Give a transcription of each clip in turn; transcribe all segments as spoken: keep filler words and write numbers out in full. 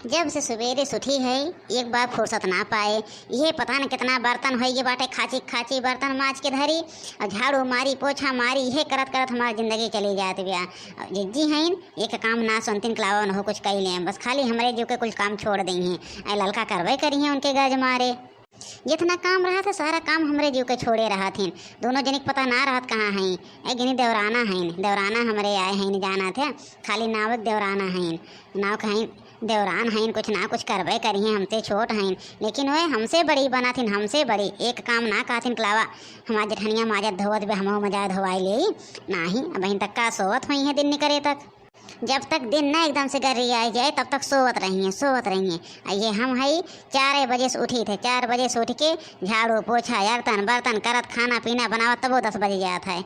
जब से सुबेरे से उठी है, एक बार फुर्सत ना पाए। इहे पता न कितना बर्तन होइगे बाटे, खाची खाची बर्तन माज के धरी, और झाड़ू मारी, पोछा मारी, इहे करत करत हमार जिंदगी चली जात बिया। और जिज्जी हईन, एक काम ना सुनतीन, कलावा उनहु कुछ कइ लें, बस खाली हमरे जीव के कुल काम छोड़ देइहें। ऐ ललका करबे करिहें उनके गरज मारे। जितना काम रहत है, सारा काम हमरे जीव के छोड़े रहत हईन। दोनों जने के पता ना रहत कहाँ हईं। एक जनी देवराना हईन, देवराना हमरे आए हईन, जानत है, खाली नाव के देवराना हईन, नाव के हईन, देवरान हईन, कुछ ना कुछ करबे करिहें, हमसे छोट हईन, लेकिन वह हमसे बड़ी बनत हईन, हमसे बड़ी। एक काम ना कहत हईन कलावा, हमार जेठनिया माजत धोवत बे, हमहू मजा धोवाई लेई। नाही, अबहिन तक का सोवत होइहें दिन निकरे तक। जब तक दिन ना एकदम से गरियाइ जाए, तब तक सोवत रहिहें, सोवत रहिहें। आ ये हम हई, चार बजे से उठी थे, चार बजे से उठ के झाड़ू, पोछा, अरतन, बर्तन करत, खाना, पीना बनावत, तबो दस बज जात है।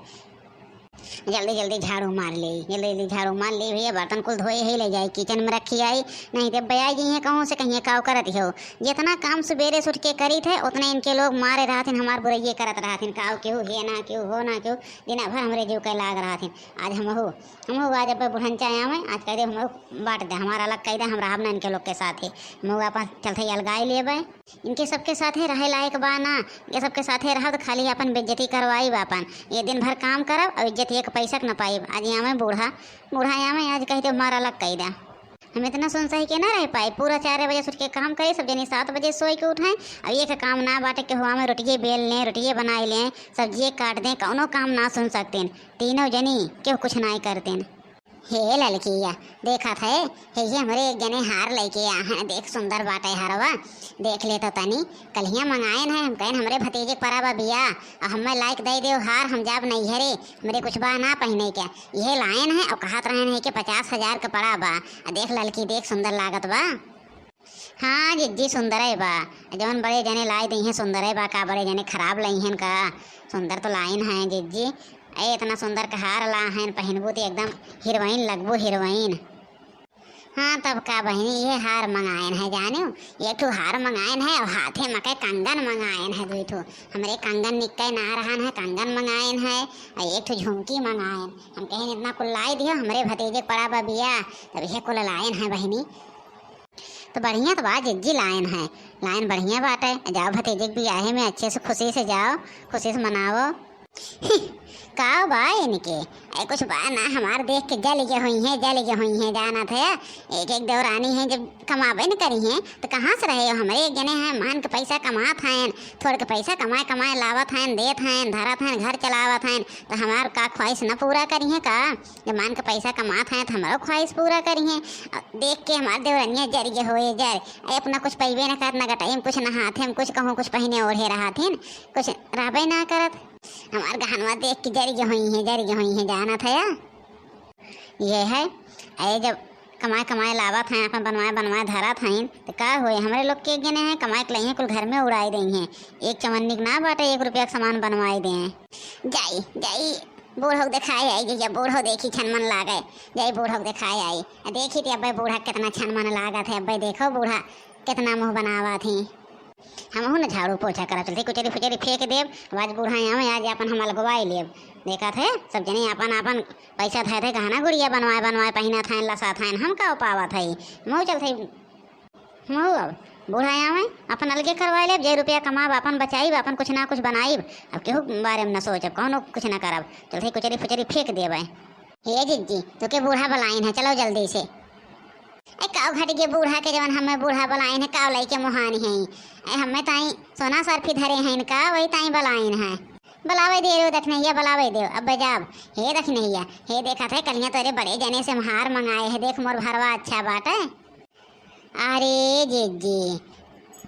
जल्दी, जल्दी झाड़ू मार लेई, जल्दी, जल्दी झाड़ू मार लेई भैया, बर्तन कुल धोए ही ले जाई, किचन में रखी आई, नहीं तो बयाई जइहें कहूँ से, कहिहें काव करत हो। जितना काम सुबेरे से उठ के करी थे, उतने इनके लोग मारे रहथिन, हमार बुरइये करत रहथिन, काव केहू हे ना, केहू हो ना, केहू दिना भर हमरे जीव के लाग रहथिन। आज हमहू हमहू आज अब बुढ़न चाहे आवे, आज कह दे हमहू बांट दे, हमार अलग कह दे, हम रहब ना इनके लोग के साथे। हमहू आपन चलते अलगाई लेबे। इनके सबके साथे रहे लायक बा ना, इनके सबके साथे रहब तो खाली अपन बेइज्जती करवाई बा अपन। ये दिन भर काम करब और इज्जत एक पैसा के न पाइब। आज आवे बूढ़ा, बूढ़ा आवे, आज कह दे हमार अलग कह दे। हम इतना सुन सही के ना रह पाए, पूरा चार बजे से उठ के काम करे, सब जनी सात बजे सोए के उठे, अब एक काम ना बाटे कि हुआ में रोटिये बेल लें, रोटिये बनाई लें, सब्जिये काट दें, कौनो काम ना सुन सकते हैं। तीनों जनी केहू कुछ नाई करतेन। हे ललकिया, देखत है, हे ये हमरे एक जने हार लइके आ हैं, देख सुंदर बाटे हरवा, देख ले तो तनी, कलिया मंगाएन है, हम कहेन हमरे भतीजे के परा बा बिया, और हमें लाइक दे देव हार, हम जाब नैहरे, हमरे कुछ बा ना पहिने के, ये लाएन है और कहत रहन है कि पचास हजार के पड़ा बा, आ देख ललकी, देख सुंदर लागत बा। हाँ जिज्जी, सुंदरे बा। जौन बड़े जने लाई दइहें सुंदरे बा का, बड़े जने खराब लइहें का? सुंदर तो लाइन है जिज्जी। ए, इतना सुंदर का हार ला हैं, पहिनबू तो एकदम हीरोइन लगबू, हीरोइन। हाँ तब का बहिनी, ये हार मंगाएन है जानियो, एक ठो हार मंगाएन है और हाथे में के कंगन मंगाएन है दुई ठो। हमरे कंगन निक्के ना रहन है, कंगन मंगाएन है और एक ठो झुमकी मंगाएन। हम कहेन इतना कुल लाई दियो, हमरे भतीजे के पड़ा बा बिया, तब ये कुल लाएन है बहिनी। तो बढ़िया तो बा जिज्जी, लाइन है, लाइन बढ़िया बाटे। जाओ भतीजे के बियाहे में अच्छे से खुशी से जाओ, खुशी से मनाओ। का बा इनके? ए, कुछ बा ना, हमार देख के जल के हुई हैं, जल के हुई हैं, जानत है। एक एक देवरानी है, जब कमाबे न करी हैं तो कहाँ से रहे हो? हमरे एक जने हैं, मान के पैसा कमात हैं, थोड़ के पैसा कमाए कमाए लावत हैं, देत हैं, धरत हैं, घर चलावत हैं, तो हमार का ख्वाहिश न पूरा करी हैं का? जब मान के पैसा कमात हैं तो हमारो ख्वाहिश पूरा करी हैं। अ, देख के हमार देवरनिया जर के होए जर। ए, अपना कुछ पइबे ना करत, ना गटाई में कुछ, ना हाथे में कुछ, कहूँ कुछ पहिने ओढ़े रहत हिन, कुछ रहबे ना करत। हमार गहनवा देख के जर के होई हैं, जर के होई हैं, जानत है। ये है, ए, जब कमाए कमाए लावत हैं, अपन बनवाए बनवाए धरत हैं, तो का होए, हमरे लोग के एक जने हैं, कमाए के लइहें, कुल घर में उड़ाई दई हैं। एक चवन्नी के ना बाटे, एक रुपया के सामान बनवाई दें। जाई, जाई, बूढ़ऊ देखाए आई, जइया बूढ़ऊ देखी छन मन लागे, जाई बूढ़ऊ देखाए आई। आ देखी ती अब्बे बूढ़ा कितना छन मन लागत है, अब्बे देखो बूढ़ा कितना मुँह बनावत ही। हमहू न झाड़ू पोछा करब, चलते कुचरी फुचरी फेंक देब, अब आज बूढ़ा आवे, आज अपन हम अलगवाई लेब। देखत है सब जने अपन अपन पैसा धए धए गहना गुड़िया बनवाए बनवाए पहिनत हैं, लसत हैं, हम का पावत है, हमहू चलते हमहू अब बूढ़ा आवे, अपन अलगे करवाई लेब, जे रुपया कमाब, अपन बचाइब, अपन कुछ ना कुछ बनाइब। अब केहू के बारे में न सोचब, कौनो कुछ ना करब, चलते कुचरी फुचरी फेंक देबै। हे जिज्जी, तोके बूढ़ा बलाइन है, चलो जल्दी से। ए, काव घट गए बूढ़ा के, जवन हमें बूढ़ा बलाइन है, काव लइके मोहान है। ए, हमें ताई सोना सर्फी धरे हैं इनका, वही ताई बलाइन है। बलावे दे रो दखनैया, बलावे दे, अब बजाब। हे दखनैया, हे देखत है, कलिया तोरे बड़े जने से हम हार मंगाए है, देख मोर भरवा अच्छा बाटे। अरे जिज्जी,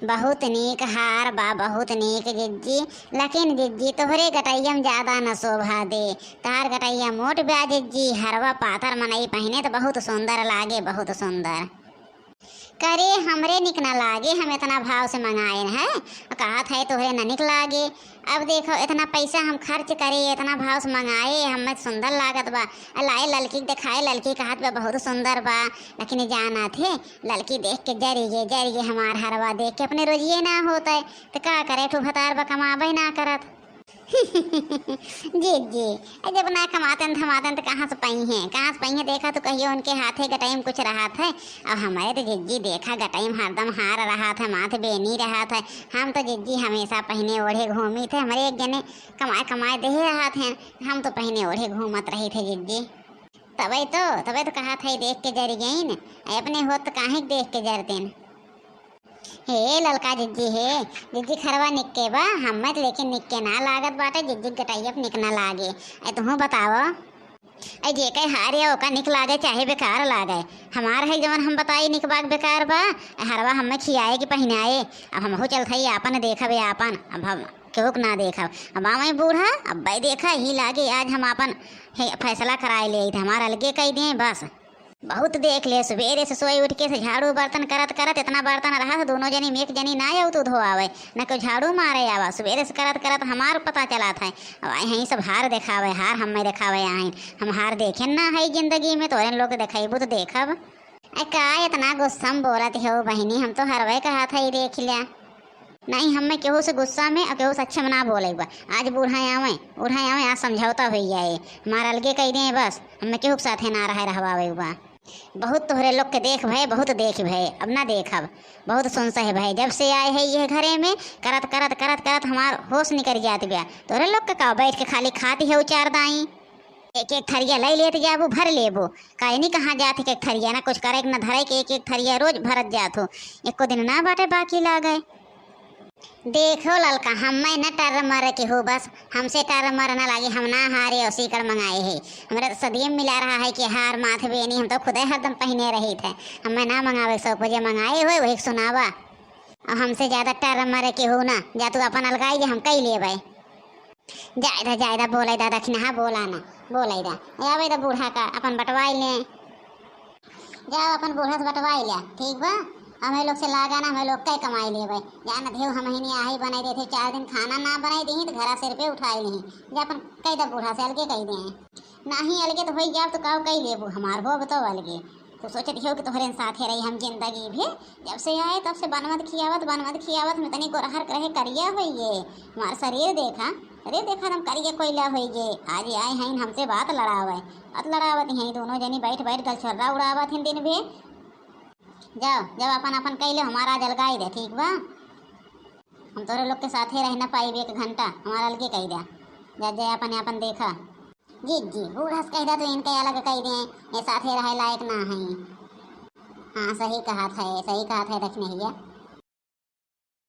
बहुत नीक हार बा, बहुत नीक जिज्जी। लेकिन जिज्जी, तोहरे गटैया में ज्यादा न शोभा दे। तार गटैया मोट बा जिज्जी, हरवा पातर मनई पहिने तो बहुत सुंदर लागे, बहुत सुंदर। करे हमरे निक न लागे, हम इतना भाव से मंगाएन है, कहत है तोहरे न निक लागे। अब देखो, इतना पैसा हम खर्च करे, इतना भाव से मंगाए, हमें सुंदर लागत बा। आ लाए ललकी के देखाए, ललकी कहत बा बहुत सुंदर बा। लेकिन जानत है, ललकी देख के जरी गे, जरी गे, हमार हरवा देख के अपने रोजिए ना होत है, तो का करे, ठू भतार बा, कमाबे ना करत। जिज्जी, अरे जब ना कमातेन धमातेन त कहाँ से पइहें, कहाँ से पइहें? देखा तो कहियो उनके हाथे गटई में कुछ रहत है। अब हमरे तो जिज्जी देखा गटई में हरदम हार रहत है, माथे बेनी रहत है। हम तो जिज्जी हमेशा पहिने ओढ़े घूमी थे, हमरे एक जने कमाए कमाए देहे रहत हैं, हम तो पहिने ओढ़े घूमत रही थे जिज्जी। तबे तो, तबे तो कहा था देख के जर गईन, अपने होत तो काहे के देख के जरतेन। हे ललका जिज्जी, हे जिज्जी, खरवा निक्के बा, हम्मे त लेकिन निक्के ना लागत बाटे, जिज्जी गटइया पे निक ना लागे। ए तुहूँ बतावो। ए जेके हार या ओका निक लागे चाहे बेकार लागे, हमार है जवन हम बताई निक बाग बेकार बा, ए हरवा हम्मे खियाए कि पहिनाए। अब हमहू चलत हई आपन देखब, आपन, अब हम केहू के ना देखब। अब आवै बूढ़ा, अब भाई देखा ही लागे आज हम आपन हे फैसला कराए ले आई थे, हमार अलगे कई दें बस। बहुत देख ले, सुबेरे से सोए उठ के से झाड़ू बर्तन करत करत इतना बर्तन रहा था, दोनों जनी में एक जनी ना आऊ तो धोआवे, न कोई झाड़ू मारे आवा। सुबेरे से करत करत हमार पता चला था, अब आए हैं सब हार देखावे, हार हमें देखावे आइन। हम हार देखे ना है जिंदगी में, तोरे लोग देखेबू तो देखब। ए का इतना गुस्सा में बोलत हो बहिनी, हम तो हरवे कहा था ही देख लिया। नहीं, हमें केहू से गुस्सा में और केहू से अच्छे में ना बोले बा। आज बूढ़ा आवे, बूढ़ा आवे, आज समझौता हो जाए, हमारा अलगे कह दें बस, हमें केहू के साथे ना रहे रहवावे बा। बहुत तोहरे लोग के देख भय, बहुत देख भय, अब ना देखब। बहुत सुनसह भय, जब से आए है ये घरे में, करत करत करत करत हमार होश निकल जात बा। तोहरे लोग के का, बैठ के खाली खाती है उचार दाई। एक एक थरिया ले लेत जाबू, भर लेबू। काहे नहीं कहाँ जात है एक थरिया, ना कुछ करे के, ना धरे के, एक एक थरिया रोज भरत जात हो। एको दिन ना बाटे बाकी लागे। देखो ललका, हमें न टर मर के हो, बस हमसे टर मर ना लागे, हम ना हारे और सीकर मंगाए है। हमरा तो सदिये में मिला रहा है कि हार माथ बेनी, हम तो खुदे हरदम पहिने रही थे। हमें ना मंगावे के शौक, जे मंगाए हुए वही के सुनावा। और हमसे ज्यादा टर मर के हो ना, जा तू अपन अलगाई, जे हम कई लेबे। जाए दा, जाए दा, बोले दा, दखिनहा बोला ना, बोले दा। ए, आवे दा बूढ़ा का, अपन बटवाई ले। जाओ, अपन बूढ़ा से बटवाई ले, ठीक बा? हमें लोग से लागा ना, हमें लोग कई कमाई लेबे। जा ना देव, हम ही नहीं आही बनाई देते, चार दिन खाना ना बनाई देही तो घरा सिर पे उठाई नहीं। जा अपन कई दा बूढ़ा से, अलगे कई दे। नाही अलगे तो होई जाब तो काव कई लेबू, हमार होब तो अलगे। तो सोचत हो कि तोहरे साथे रही हम जिंदगी भी। जब से आए तब से बनवत खियावत, बनवत खियावत हम तनी गोरहर कहे करिया होइए। हमार शरीर देखा, शरीर देखा, हम करिया कोयला होइए। आज आए हैं हमसे बात लड़ावे, बात लड़ावत हैं दोनों जनी बैठ बैठ गलछर्रा उड़ावत हैं दिन भी। जाओ, जब अपन अपन कई लो, हमारा जलगाई दे, ठीक बा? हम तोरे लोग के साथे रह ना पाइब एक घंटा, हमारा अलगे कई दे। जा, जा, अपन अपन देखा। जी, जी, बूढ़ा से कह दा तो इनके अलग कह दें, ये साथे रहे लायक ना है। हाँ, सही कहा था, सही कहा था दखिनहिया।